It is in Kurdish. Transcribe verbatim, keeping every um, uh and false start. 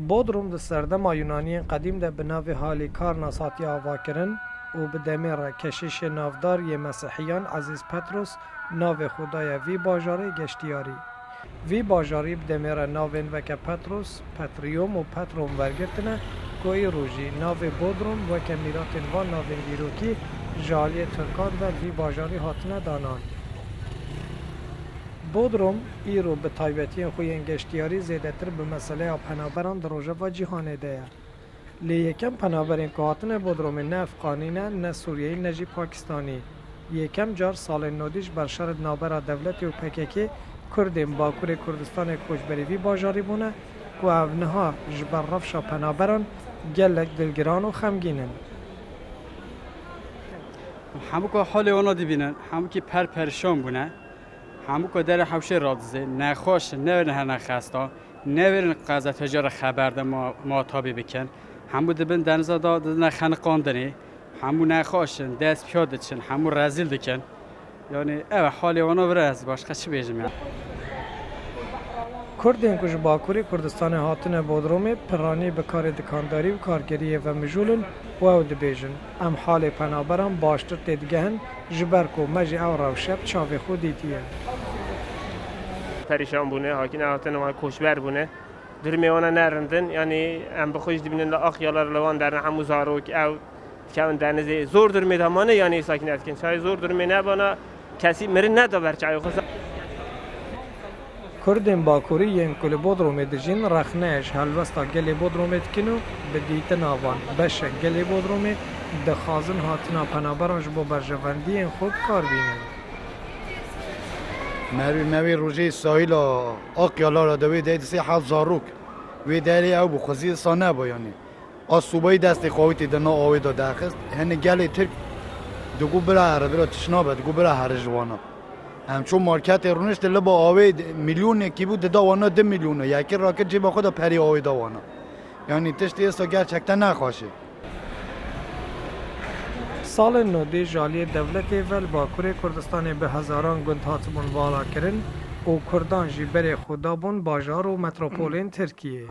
Bodrum di serdema Yunaniyên qedîm de bi navê Halîkarnas hatiye avakirin û bi demê re keşîşê navdar yê Mesihiyan Ezîz Petros navê xwe daye vî bajarê geştiyarî. Vî bajarî bi demê re navên weke Petros, Petrium û Petrom wergirtine ku îro jî navê Bodrum weke mîratên van navên dîrokî ji aliyê Tirkan ve li vî bajarî hatine danan. Bodrum îro bi taybetiyên xwe yên geştiyarî zêdetir bi meseleya penaberan di rojeva cîhanê de ye. Lê yekem penaberên ku hatine Bodrumê ne Efqanî ne, ne Sûriyeyî ne jî Pakistanî. Yekem car salên nodî ji ber şerê di navbera dewletê û P K K Kurdên Bakurê Kurdistanê koçberî vî bajarî bûne ku ev niha ji ber rewşa penaberan gelek dilgiran û xemgîn in. Hemû ku holê wana dibînin, hemûkî per perişan bûne. Hemû ku derê hewşê radizê, nexweş in, newêrin hene xesta, newêrin qezetecî re xeber de ma-, muhatabî bikin. Hemû dibin deniza da didine xeniqandinê. Hemû nexweş in, dest piya diçin, hemû rezîl dikin. Yanî ev e halê wana, vira ez başqa çi bêjim ya. Kurdên ku ji Bakurê Kurdistanê hatine Bodrumê piranî bi karê dikandarî û kargeriyê ve mijûl in û ew dibêjin, em halê penaberan baştir têdigehin, ji ber ku me jî ew rewşe bi çavê xwe dîtiye. Perîşan bûne, hakî nehatine, wan koçber bûne. Durumê wana ne rind in, yanî em bi xwe jî dibînin li Akya'lar li wan derin hemû zarok ew dikevin denizê. Zor durumê de mane, yanî îsakî nedikin. Çayê zor durumê nebana, kesî mirin neda ber çayê xwe. Kurdên Bakurî yên ku li Bodrumê dijîn rexne ji helwesta gelê Bodrumê dikin û bi dîtina van beşek gelê Bodrumê dixwazin hatina penaberan ji bo berjewendiyên xwe bi kar bînin. Merî me wê rojê sahîla Akya'lara de wê deyê di sê heft zarok. Wê derê ew bi xwezî sa neba yanî. A sobayî destê xwe wî tê de na awê de derxist. Hinek gelê Tirk digo bira here, bira tişt nabe, digo bira here ji wana. Em çû marketê rûniştin, liba awê milyonekî bû, dida wana du milyona. Yekî rakir cêba xwe de perê awê da wana. Yanî tiştê êsta gerçekten ne xweş e. Salên nodî ji aliyê dewletê ve li Bakurê Kurdistanê bi hezaran gund hatibûn valakirin û Kurdan jî berê xwe dabûn bajar û metropolên Tirkiyê.